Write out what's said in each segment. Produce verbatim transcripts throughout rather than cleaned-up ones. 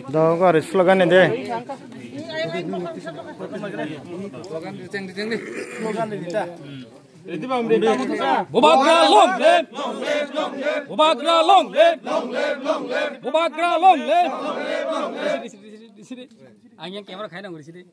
Dogo ari slogan de. Bubagra long live! Bubagra long live! Bubagra long live! Ang yang camera khaina ngori sini.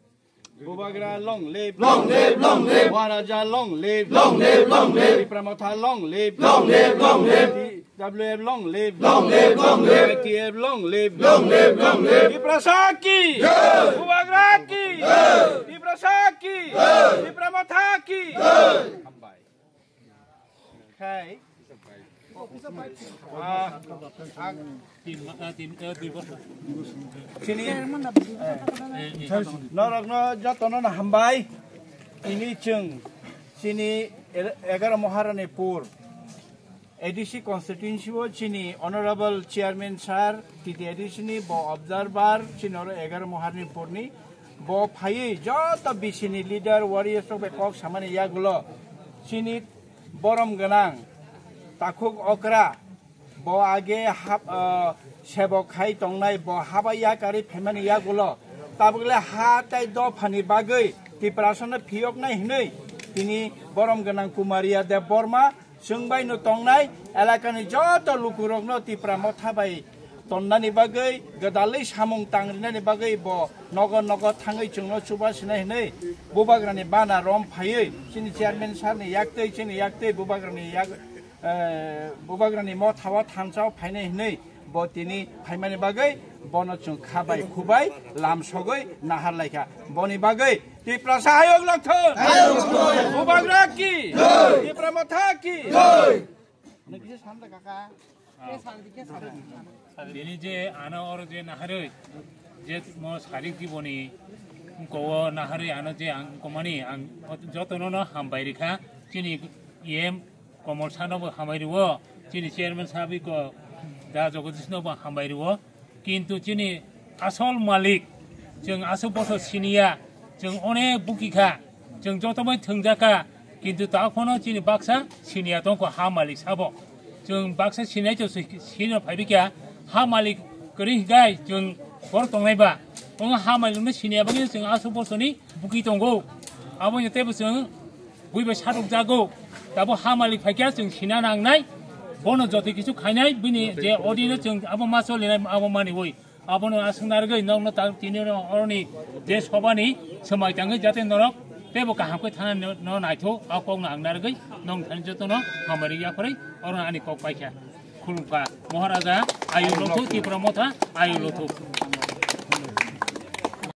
Bubagra long live! Long live, long live! Maharaja long live! Long live, long live! Tipra Motha long live! Long live, long live! T W F long live! Long live, long live! I T F long live! Long live, long live! Tiprasa ki! Jai! Bubagra ki! Jai! Tiprasa ki! Jai! Tipra Motha ki! Jai! Hambai. Khai. Ah, ang Tin, ah, tin, eh, dui bosor. Chini, eh, norokno jotono no hambai. Ini chwng chini el-, egaroh Maharanipur A D C constituency o chini honorable chairman sir, T T A D C ni bo observer, chini oro egaroh Maharanipur ni bo phaiwi joto B C ni leader, warriors rok bai kok samani yagulo chini borom gwnang takhuk okra, bo age hap-, ah, sebok khai tongnai, bo haba yakarwi phaimani yagulo tabukle ha tei dophani bagwi Tiprasano phiyoknai hwnwi tini borom gwnang Kumariya Debbarma chwng bai no tongnai elakani joto lukurokno Tipra Motha bai tonnani bagwi, gwdalwi samung tangrinani bagwi bo nogo nogo thangwi chwngno chubasinai hwnwi Bubagrani bana rom phaiwi chini chairman sir ni yaktwi, chini yaktwi Bubagrani yak-, eh, Bubagrani Motha o thansa o phainai hwnwi bo tini phaimani bagwi bono chwng kha bai khu bai lam sogwi nahar laikha. Boni bagwi Tiprasa hayung lokthon. Bubagra ki. Tipra Motha ki. Nang kisa sanda kaka. Bini je ano oro je naharwi je mo sarik jiboni ko naharwi ano je ang komani ang jotono no hambai rikha. Chini E M Komol Sano bo hambai riwo, chini chairman sabi ko da Jagadish no bo hambai riwo. Kintu chini asol malik, chwng aswk bosor siniya, chwng onek buki kha, chwng joto bai thwngjak kha, kintu ta phano chini baksa siniya tongkho ha malik sabo. Chwng baksa sinai to sino phaibi kha, ha malik kwrwi higai chwng bor tongnai ba. Omo ha malik no siniya bagwi chwng aswk bosorni buki tongo. Abo ni tebo chwng Bui bai satok jago. Tabo ha malik phaikya chwng sina nangnai. Bono joto kisu khainai bini je odino chwng abo ma solinai abo mani oi. Abono aswk narwgwi nokno ta tini oroni je sobani swmai tangwi jate norok tebo kaham khe thana no naitho a kokno ang narwgwi nong thani jotono hamari yaphari oro ani kok paikha. Khulumkha Maharaja ayu lothu Tipra Motha ayu lothu.